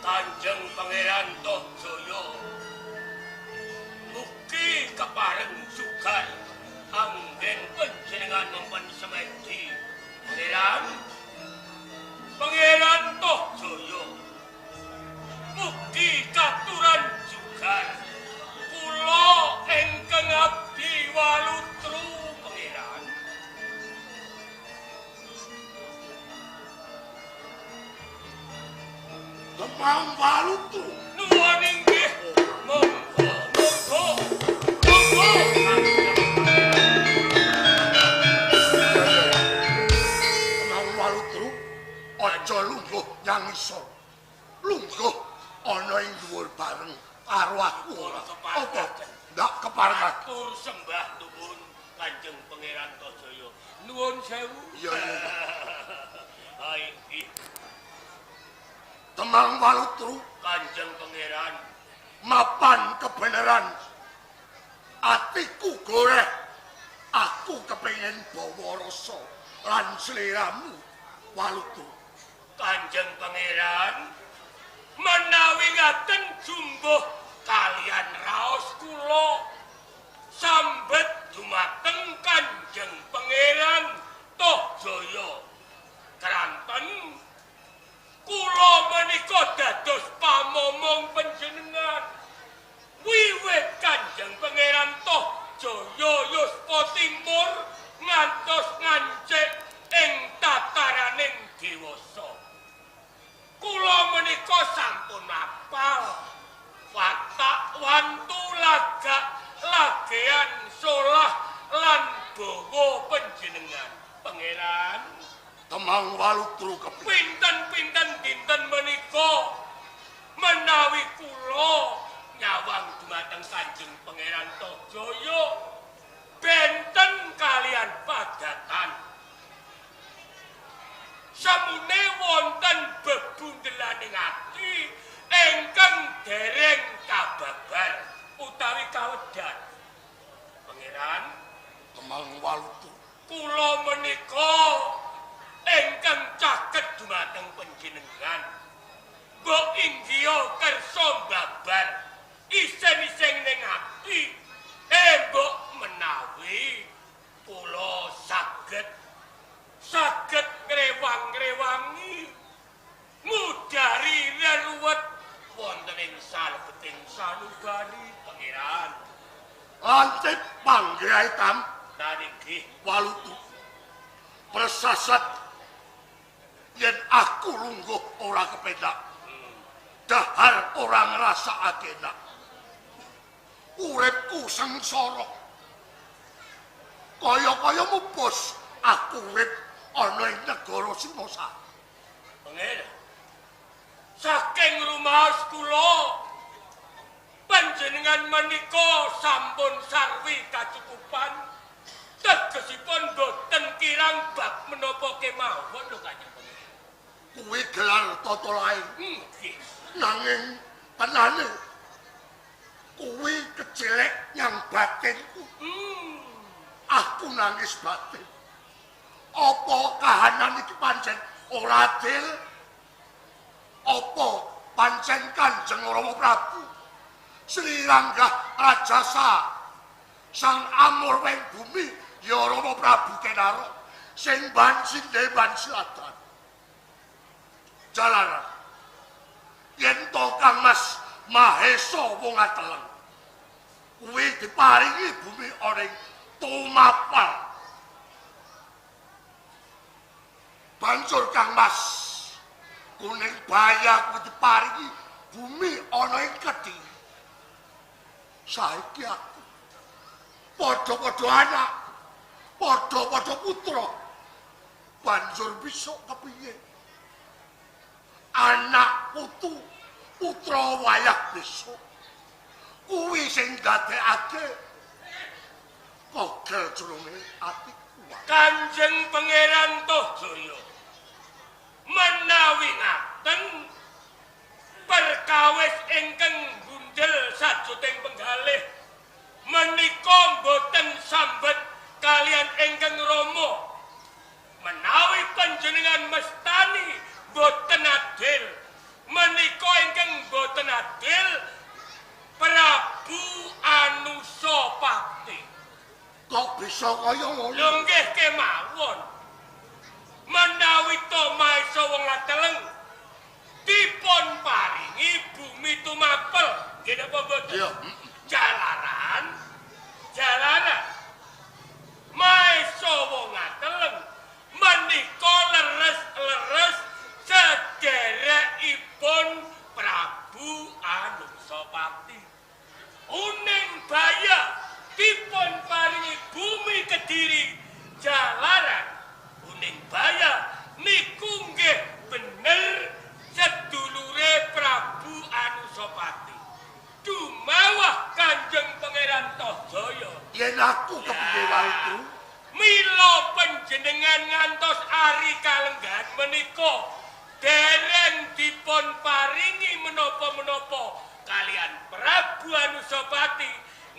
Kanjeng Pangeran Tohjaya. Mugi kepareng sugar anggen panjenengan mempen semedi. Pangeran, Pangeran Tohjaya. Mugi katuran sugar kula ingkang abdi walutru Pangeran. Demang Walutru. Nuwun inggih. Monggo, monggo. Monggo. Demang Walutru, aja lungguh nyang isor. Lungguh ana ing dhuwur bareng karo aku ora. Apa? Ndak kepareng. Atur sembah nuwun Kanjeng Pangeran Tohjaya. Nuwun sewu. Iya, iya. Ha inggih. Demang Walutru, Kanjeng Pangeran, mapan kebenaran. Atiku goreh. Aku kepengin bawa rasa lan sliramu Walutru. Kanjeng Pangeran, menawi ngaten jumbuh kalian raos kula sambet dumateng Kanjeng Pangeran Tohjaya. Kranten kula menika dados pamomong panjenengan. Wiwit Kanjeng Pangeran Tohjaya yuswa timur ngantos ngancik ing tataraning dewasa. Kula menika sampun apal watak wantu lagak lagean solah lan bawa panjenengan. Pangeran Demang Walutru kepiye? Pinten-pinten dinten menika menawi kula nyawang dumateng Kanjeng Pangeran Tohjaya benten kalian padatan. Samune wonten bebundelaning ati ingkang dereng kababar utawi kawedar. Pangeran Demang Walutru, kula menika ingkang caket dumateng panjenengan. Mbok inggiha kersa mbabar isen-isen ning ati. Mbok menawi kula saged saged ngrewang-ngrewangi ngudari reruwet wonten ing salebeting sanubari Pangeran. Lancip panggrae tam Niki Walutru. Persasat yen aku lungguh ora kepenak. Dahar ora ngrasakake enak. Uripku sengsara. Kaya-kaya mupus aku urip ana ing negara Singosari. Pangeran, saking rumaos kula panjenengan menika sampun sarwi kacukupan. Tegesipun boten kirang bab menapa kemawon lho Kanjeng Pangeran. Kuwi gelar tata lair. Nggih. Nanging tenane kuwi kecelek nyang batinku. Aku nangis batin. Apa kahanan iki pancen ora adil? Apa pancen Kanjeng Rama Prabu Sri Ranggah Rajasa Sang Amur weng bumi ya Rama Prabu Kenaro sing bansinde bansilatan. Jalaran yen to Kang Mas Mahesa wong ateleng kuwi diparingi bumi ana ing Tumapel. Banjur Kang Mas Kuning Baya kuwi diparingi bumi ana ing Kediri. Saiki aku padha-padha anak, padha-padha putra. Banjur besok kepiye? Anak putu putra wayah besok kuwi sing ndadekake kogel jroning atiku. Kanjeng Pangeran Tohjaya, menawi ngaten perkawis ingkang gundel sajuting penggalih menika mboten sambet kalian ingkang rama. Menawi panjenengan mestani mboten adil, menika ingkang kaya ngono. Lho nggih kemawon. Menawi to maesa wong ateleng dipun paringi bumi tumapel, nggih napa mboten? Iya. Jalaran jalaran maesa wong ateleng menika leres-leres sederekipun Prabu Anusapati. Uning baya dipun paringi bumi Kediri jalaran uning baya niku nggih bener sedulure Prabu Anusapati. Dumawah Kanjeng Pangeran Tohjaya. Yen aku kepiye wae itu? Mila panjenengan ngantos ari kalenggahan menika dereng dipun paringi menapa-menapa kalian Prabu Anusapati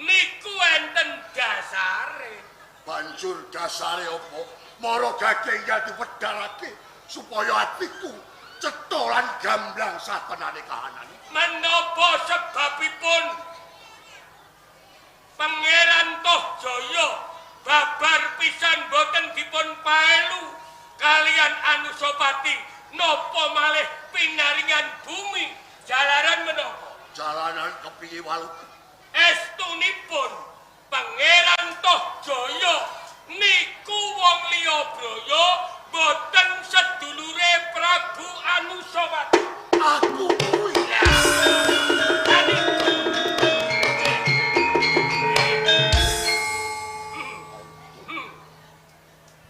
niku enten dasare. Banjur dasare apa? Mara gageng diwedharake supaya atiku cetha lan gamblang satenane kahanan. Menapa sebabipun Pangeran Tohjaya babar pisan boten dipun paelu kalian Anusapati napa malih pinaringan bumi jalaran menapa? Jalaran kepiye walu? Estunipun Pangeran Tohjaya niku wong liya braya boten sedulure Prabu Anusapati. Aku kuwi.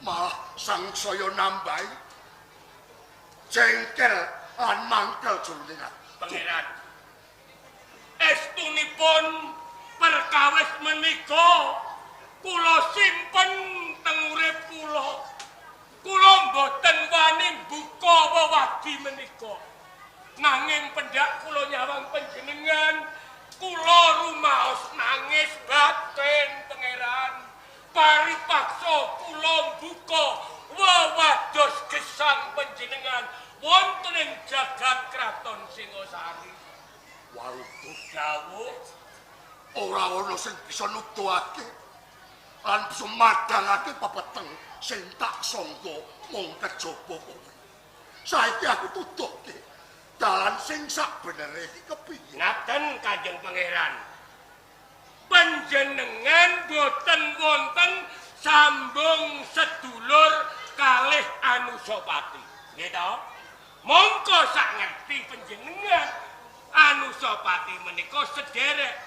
Malah sangsaya nambahi jengkel lan mangkel jroning ati. Pangeran. Estunipun perkawis menika kula simpen teng urip kula. Kula mboten wani mbuka wewadi menika. Nanging pendak kula nyawang panjenengan, kula rumaos nangis batin Pangeran. Paripaksa kula mbuka wewados gesang panjenengan wonten ing jagat Kraton Singosari. Waluku dawuh ora ana sing bisa nuduhake lan bisa madhangake pepeteng sing tak sangka mung kejaba kowe. Saiki aku tuduhke dalan sing sakbenere iki kepiye? Ngaten Kanjeng Pangeran. Panjenengan boten wonten sambung sedulur kalih Anusapati. Nggih to? Mongko sak ngerti panjenengan Anusapati menika sederek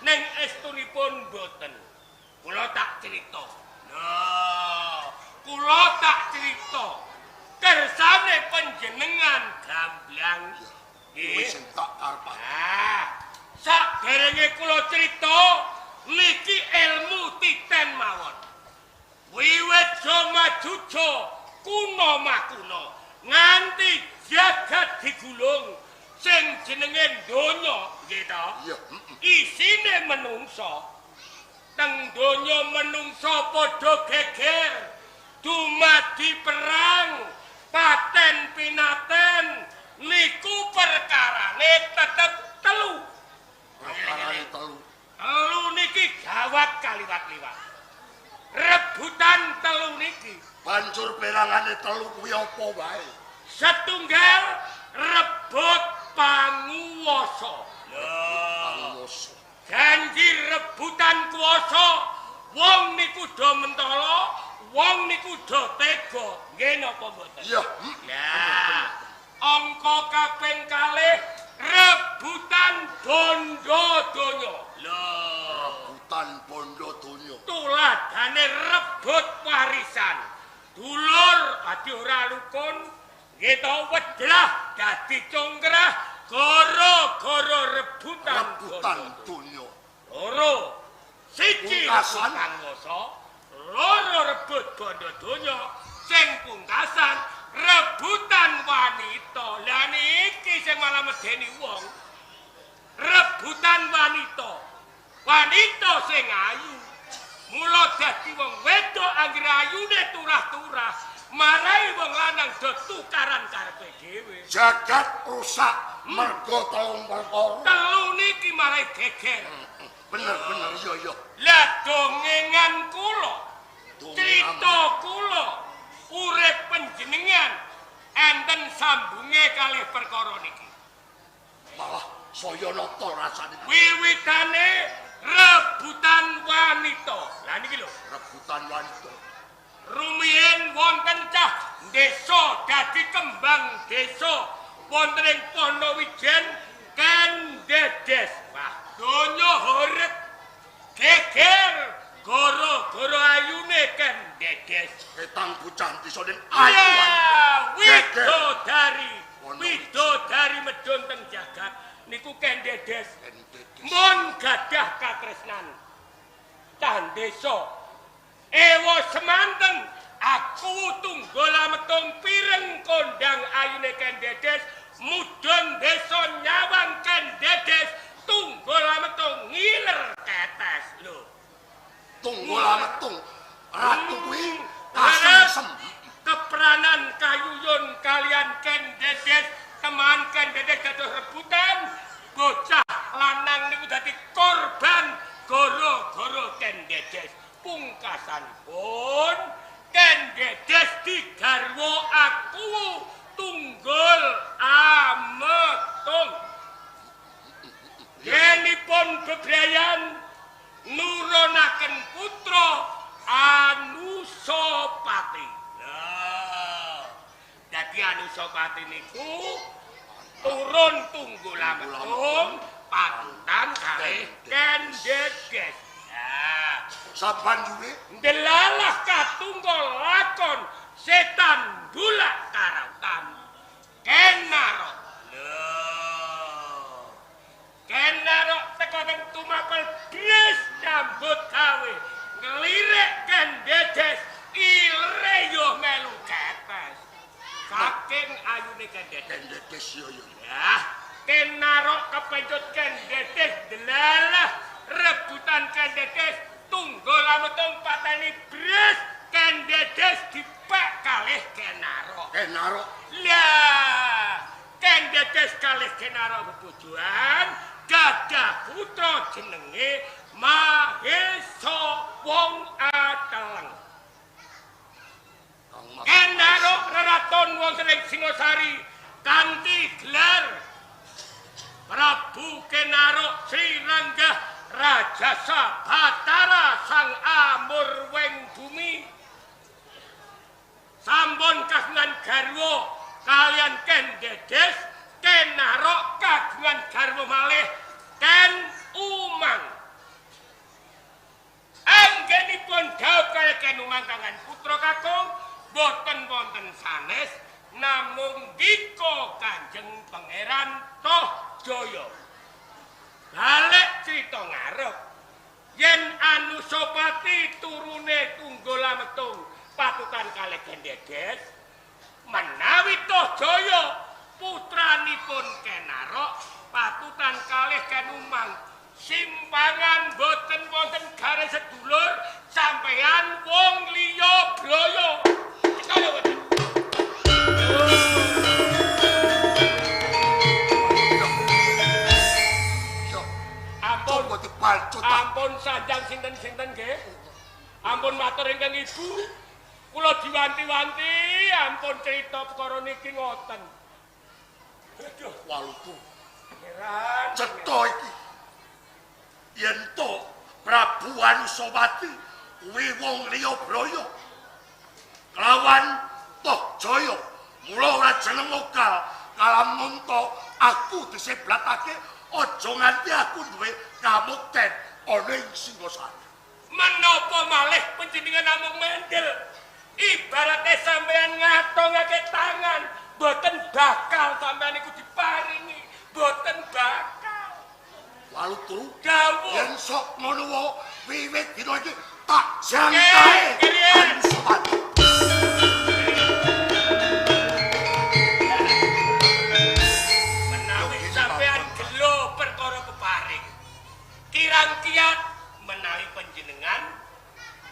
ning estunipun boten. Kula tak crita. Lho, kula tak crita. Kersane panjenengan gamblang. Nggih, sing tak karepake. Ah, saderenge kula crita niki ilmu titen mawon. Wiwit majuja kuna makuna nganti jagat digulung sing jenenge donya, nggih to? Iya. Isine menungsa. Teng donya menungsa padha geger, dumadi perang, paten pinaten, niku perkarane tetep telu. Perkarane telu. Telu niki gawat kaliwat-liwat. Rebutan telu niki. Banjur perangane telu kuwi apa wae? Setunggal rebut panguwasa. Lho, janji rebutan kuwasa, wong niku do mentala, wong niku do tega. Nggih napa mboten? Iya. Lah, angka kaping kalih rebutan bondo donya. Lho, rebutan bondo donya. Tuladane rebut warisan. Dulur adi ora rukun, nggih to wedlah dadi congkrah gara-gara rebutan rebutan donya. Loro, siji rebutan kuwasa, loro rebut bondo donya, sing pungkasan rebutan wanita. Lah niki sing malah medeni wong. Rebutan wanita. Wanita sing ayu. Mula dadi wong wedok anggere ayune turah-turah, marai wong lanang do tukaran karepe dhewe. Jagat rusak mergo telung perkara. Telu niki marai geger. Bener bener iya iya. Lah dongengan kula. Crita kula urip panjenengan enten sambunge kalih perkara niki. Malah saya nata rasane. Wiwitane rebutan wanita. Lah niki lho, rebutan wanita. Rumiyin wonten cah desa dadi kembang desa wonten ing Ponowijen Kendedes. Wah, donya horeg geger gara-gara ayune Kendedes. Ketang bocah desa ning ayu. Widodari, widodari medhun teng jagat niku Kendedes. Mun gadah katresnan cah desa. Ewa semanten aku tunggul ametung pireng kondang ayune Kendedes mudhun desa nyawang Kendedes tunggul ametung ngiler ketes lho. Tunggul ametung ratu kuwi kasem kepranan kayuyun kalian Kendedes teman Kendedes dados rebutan bocah lanang niku dadi korban gara-gara Kendedes. Pungkasanipun Kendedes digarwa aku tunggul ametung. Yenipun bebrayan nurunaken putra Anusapati. Lha, dadi Anusapati niku turun tunggul ametung patutan kalih Kendedes. Sabanjure ndelalah katunggal lakon setan bulak karautan Kenarok. Lho, Kenarok teko teng tumapel dres nyambut gawe nglirik Kendedes ilere yo melu ketes saking ayune Kendedes. Kendedes yo yo. Ya, Kenarok kepencut Kendedes ndelalah rebutan Kendedes tunggul ametung pateni bres Kendedes dipek kalih Kenarok. Kenarok. Lah, Kendedes kalih Kenarok bebojoan gadah putra jenenge Mahesa Wong Ateleng. Kenarok reraton wonten ing Singosari kanthi gelar Prabu Kenarok Sri Ranggah Rajasa Batara Sang Amurweng Bumi. Sampun kagungan garwa kalian Kendedes, Kenarok kagungan garwa malih Ken Umang. Anggenipun dhaup kaliyan Ken Umang kangan putra kakung boten wonten sanes namung dika Kanjeng Pangeran Tohjaya. Balik crita ngarep yen Anusapati turune tunggul ametung patutan kalih Kendedes, menawi Tohjaya putranipun Kenarok patutan kalih Ken Umang, simpangan boten wonten garis sedulur sampeyan wong liya bloyo. Cekala boten. Ampun sanjang sinten-sinten nggih. Ampun matur ingkang ibu. Kula diwanti-wanti ampun crita perkara niki ngoten. Aduh, waluku. Pangeran. Cetha iki. Yen to Prabu Anusapati kuwi wong liya braya. Kelawan Tohjaya, mula ora jeneng lokal kalamun to aku diseblatake aja nganti aku duwe kamukten ana ing Singosari. Menapa malih panjenengan namung mendel? Ibarate sampeyan ngatongake tangan, boten bakal sampeyan iku diparingi, boten bakal. Walutu dawuh yen sok ngono wae wiwit dina iki tak jangkae Anusapati. Menawi sampeyan gelo perkara peparing, kirang kiat menawi panjenengan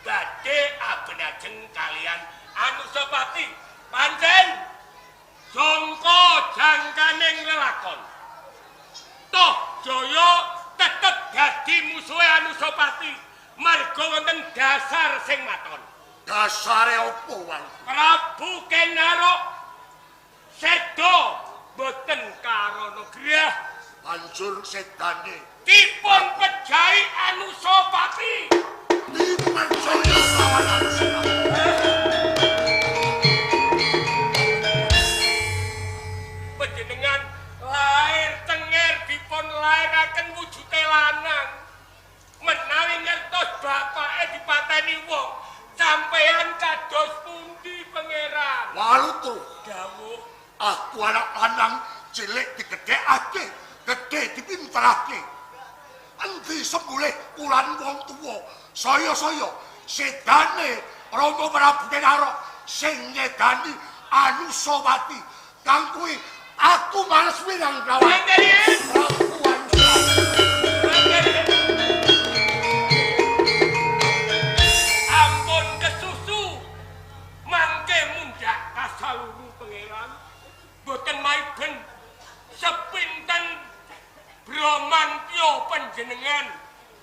badhe abenajeng kalian Anusapati pancen jangka jangkaning lelakon. Tohjaya tetep dadi musuhe Anusapati marga wonten dasar sing maton. Dasare apa wae? Prabu Ken Arok seda boten karana grah. Banjur sedane dipun pejahi Anusapati. Dipercaya lawan Anusapati. Panjenengan lair tenger dipun lairaken wujude lanang. Menawi ngertos bapake dipateni wong, sampeyan kados pundi pangeran? Walutru dawuh, aku anak lanang cilik digedhekake, gedhe dipinterake. Endi sembulih ulan wong tuwa, saya-saya sedane Rama Prabu Ken Arok sing nyedani Anusapati. Kang kuwi aku males wirang kawan. Prabu Anusapati. Ampun kesusu mangke mundhak kasaluru pangeran. Boten maiben sepinten Bramantya panjenengan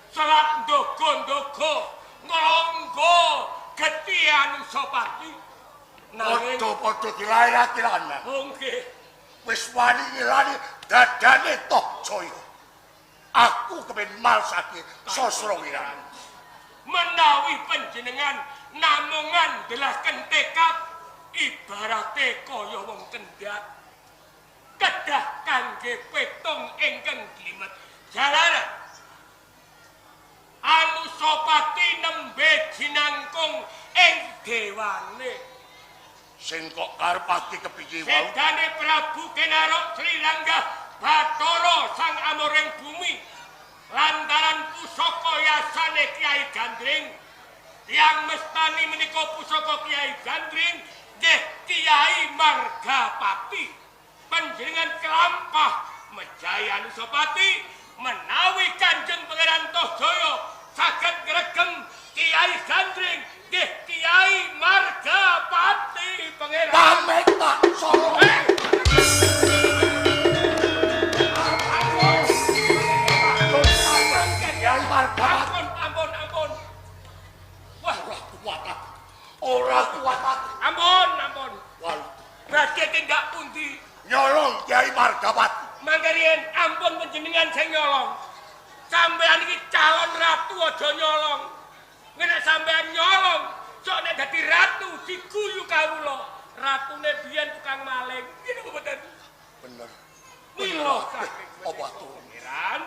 selak ndogo-ndogo ngronggo getih Anusapati. Nanging padha-padha dilairake lanang. Oh nggih. Wis wani ngilani dadane Tohjaya. Aku kepen malsake Sasra Wirang. Menawi panjenengan namung ngandelaken tekad ibarate kaya wong kendhat. Kedah kangge petung ingkang glimet jalaran. Anusapati nembe jinangkung ing dewane. Sing kok karepake kepiye wau? Sedane Prabu Ken Arok Sri Ranggah Bathara Sang Amoring Bumi lantaran pusaka yasane Kyai Gandring. Tiyang mestani menika pusaka Kyai Gandring nggih Kyai Margapati. Panjenengan kelampah mejahi Anusapati menawi Kanjeng Pangeran Tohjaya saged ngregem Kyai Gandring nggih Kyai Margapati pangeran. Pamit tak soro. Kyai Margapati. Ampun, ampun, ampun. Wah, ora kuat aku. Ora kuat aku. Ampun, ampun. Walu. Badhe tindak pundi? Nyolong Kyai Margapati. Mangke riyen ampun panjenengan sing nyolong. Sampeyan iki calon ratu aja nyolong. Nek sampeyan nyolong, sok nek dadi ratu diguyu kawula. Ratune biyen tukang maling. Ngene apa mboten? Bener. Mila saking apa tuh? Pangeran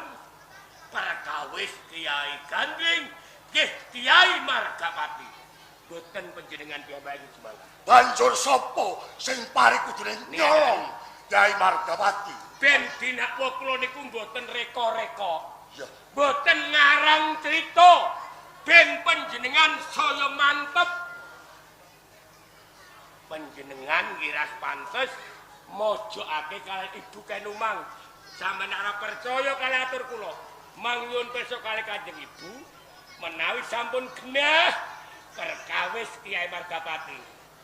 perkawis Kyai Gandring nggih Kyai Margapati. Boten panjenengan piyambak iki sembah. Banjur sapa sing pari kudune nyolong Kyai Margapati? Ben dinakwa kula niku mboten reka-reka. Ya. Mboten ngarang crita. Ben panjenengan saya mantep. Panjenengan ngiras pantes mojokake kaliyan Ibu Kenumang. Sampeyan ora percaya kali atur kula. Mang nyuwun pirsa kali Kanjeng Ibu menawi sampun genah perkawis Kyai Margapati.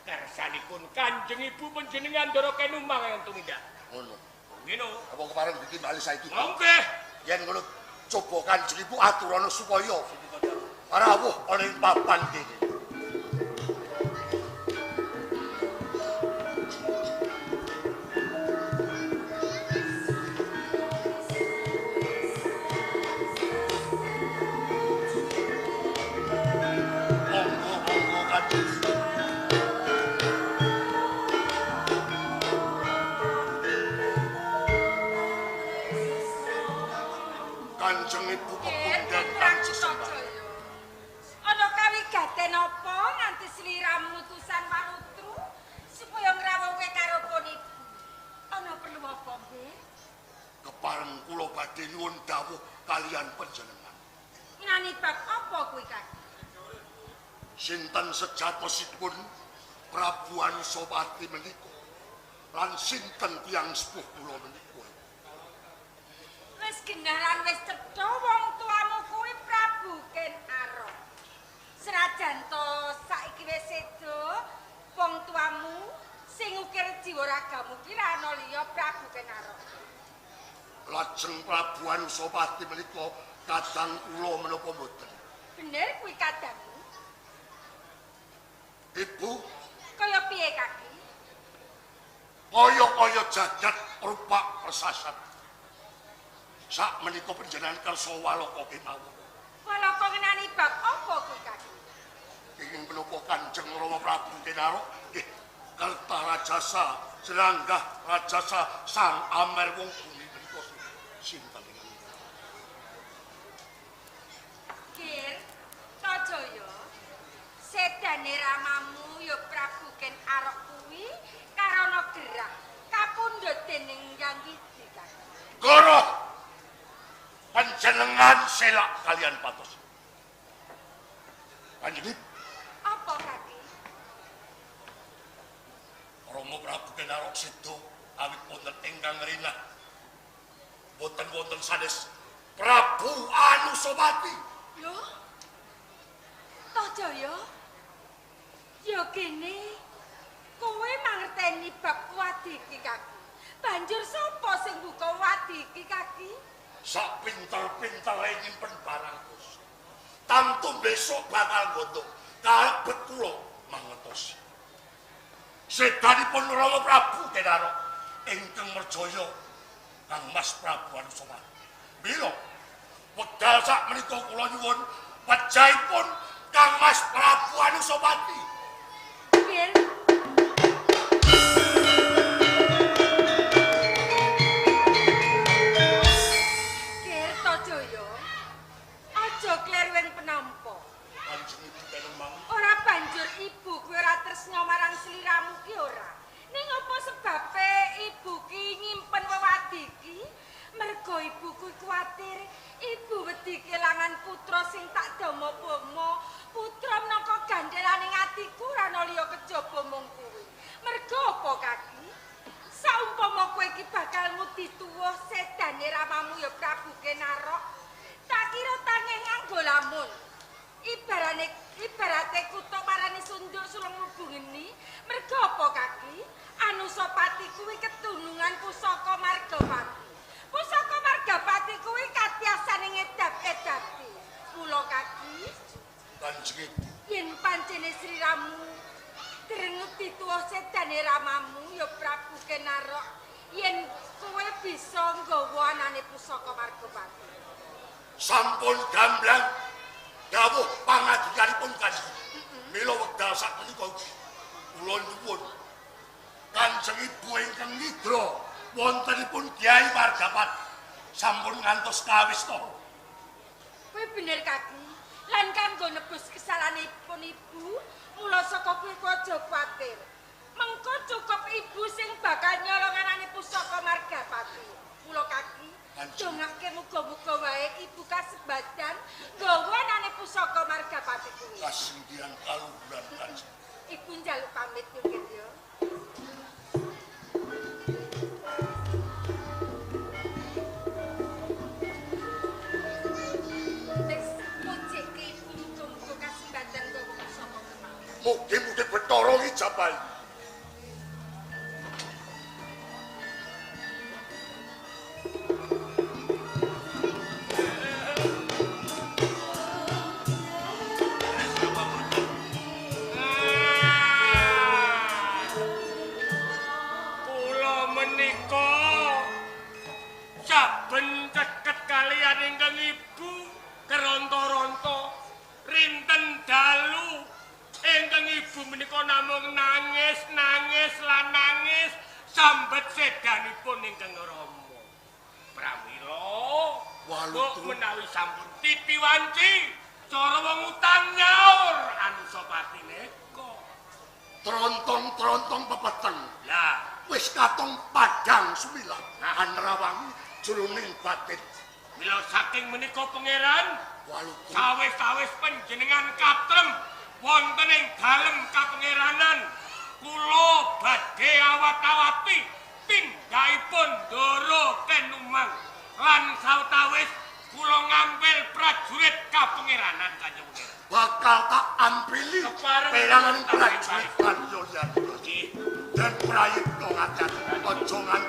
Kersanipun Kanjeng Ibu panjenengan Ndara Kenumang yang tumindak. Ngono. Ngono. Apa kepareng bikin malih saiki? Nggih. Yen ngono coba Kanjeng Ibu aturana supaya rawuh ana ing papan kene. Monggo-monggo Kanjeng. Kanjeng Ibu pepundhen kang sesembah. Ana kawigaten apa nganti sliramu utusan Walutru supaya ngrawuhke karopon ibu? Ana perlu apa nggih? Kepareng kula badhe nyuwun dawuh kaliyan panjenengan. Ngenani bab apa kuwi, Kang? Sinten sejatosipun Prabu Anusapati menika lan sinten tiyang sepuh kula menika? Wis genah lan wis cetha wong tuamu kuwi Prabu Ken Arok. Senajan to saiki wis sedo, wong tuamu sing ukir jiwa ragamu ki ra ana liya Prabu Ken Arok. Lajeng Prabu Anusapati menika kadang kula menapa mboten? Bener kuwi kadangmu. Ibu kaya piye kaki? Kaya-kaya jagat rupak persasat. Sak menika panjenengan kersa walaka kemawon. Walaka ngenani bab apa ki kaki? Ingin menapa Kanjeng Rama Prabu Kenarok nggih Kertarajasa Srenggah Rajasa Sang Amer Wong Bumi menika sinten ingkang Kir Tajaya sedane ramamu ya Prabu Ken Arok kuwi karana gerah kapundhut dening Hyang Widi kaki. Goro panjenengan selak kalian patos. Panjenengan apa kaki? Rama Prabu Ken Arok seda awit wonten ingkang rinah. Boten wonten sanes Prabu Anusapati. Lho? Tajaya? Ya kene kowe mangerteni bab wadi iki kaki. Banjur sapa sing buka wadi iki kaki? Sak pinter-pintere nyimpen barang basa. Tantu besok bakal nggodhok kalebet kula mangertosi. Sedanipun Rama Prabu Ken Arok ingkang merjaya Kang Mas Prabu Anusapati. Mila wekdal sak menika kula nyuwun pejahipun Kang Mas Prabu Anusapati. Nggih. Kertajaya. Aja klerweng penampa. Kanjeng Ibu Kenemang. Ora banjur ibu kuwi ora tresna marang sliramu ki ora. Ning apa sebabe ibu ki nyimpen wewadi iki? Mergo ibu kuwi kuwatir ibu wedi kelangan putra sing tak dama-bama. Putra minangka gandhelane atiku ora ana liya kejaba mung kuwi. Mergo apa kaki? Saumpama kowe iki bakal ngudi tuwa sedane ramamu ya Prabu Ken Arok, tak kira tangeh nganggo lamun. Ibarate kutuk marani sunduk sulung mlebu ngeni. Mergo apa kaki? Anusapati kuwi ketunungan pusaka Margapati. Pusaka Margapati kuwi katiasane ngedap-edapi. Mula kaki Kanjeng Ibu, yen pancene sliramu drengut dituwa sedane ramamu ya Prabu Ken Arok, yen kowe bisa nggawa anane pusaka Margapati. Sampun gamblang dawuh pangandikanipun Kanjeng. Mila wekdal sak menika kula nyuwun Kanjeng Ibu ingkang nidra wontenipun Kyai Margapati sampun ngantos kawista. Kowe bener kaki. Lan kanggo nebus kesalanipun ibu, mula saka kuwi aja kuwatir. Mengko cukup ibu sing bakal nyolong anane pusaka Margapati. Mula kaki dongake muga-muga wae ibu kasebadan nggawa anane pusaka Margapati kuwi. Kasinggihan kaluhuran Kanjeng. Ibu njaluk pamit yo Kit yo. Wis mujike ibu muga-muga kasebadan nggawa pusaka kemawon. Mugi-mugi Bathara ngijabahi. Kula menika saben ceket kaliyan ingkang ibu keronto-ronto rinten dalu ingkang ibu menika namung nangis nangis lan nangis sambet sedanipun ingkang Rama. Pramila kok menawi sampun titi wanci cara wong utang nyaur Anusapati neka. Trontong-trontong pepeteng. Lah wis katong padang sumilang anrawangi jroning batin. Mila saking menika pangeran Walutru sawis-sawis panjenengan katrem wonten ing dalem kapangeranan kula badhe awat-awati tindakipun Ndara Kenumang lan sawetawis kula ngampil prajurit kapangeranan Kanjeng Pangeran. Bakal tak ampili perangan prajurit Banyoyan. Nggih. Dan prayitna ngajak aja nganti